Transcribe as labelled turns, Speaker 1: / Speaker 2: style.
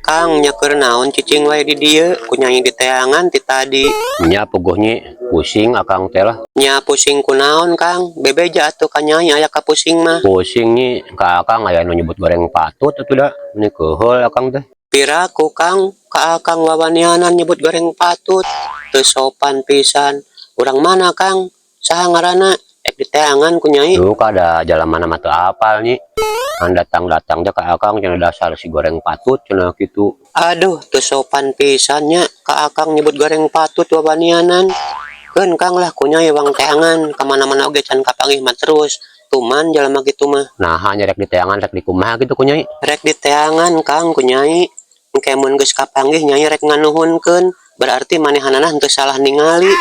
Speaker 1: Kang, nya keur naon cicing wae di dieu? Ku Nyai diteangan ti tadi.
Speaker 2: Nya puguh, Nyi, pusing akang teh lah.
Speaker 1: Nya pusing kunaon, Kang? Bebeja atuh ka Nyai aya kapusing mah.
Speaker 2: Pusing, Nyi, ka akang aya nu nyebut goreng patut atuh da. Ini keheul akang teh.
Speaker 1: Piraku, Kang, ka akang wawanianan nyebut goreng patut? Teu sopan pisan. Urang mana, Kang? Saha ngaranna? Ek diteangan ku Nyai.
Speaker 2: Duh, kada jalan mana mah teu apal, Nyi. Kan datang-datang teh ka akang cenah dasar si goreng patut cenah kitu.
Speaker 1: Aduh, teu sopan pisan nya ka akang nyebut goreng patut wawanianan. Keun, Kang, lah, ku Nyai wang teangan kamana-mana oge can kapanggih mah terus. Tuman jalma kitu mah.
Speaker 2: Nah, hanya rek diteangan, rek dikumaha gitu ku Nyai?
Speaker 1: Rek diteangan, Kang, ku Nyai. Engke mun geus kapanggih, Nyai rek nganuhunkeun. Berarti manehanana henteu salah ningali.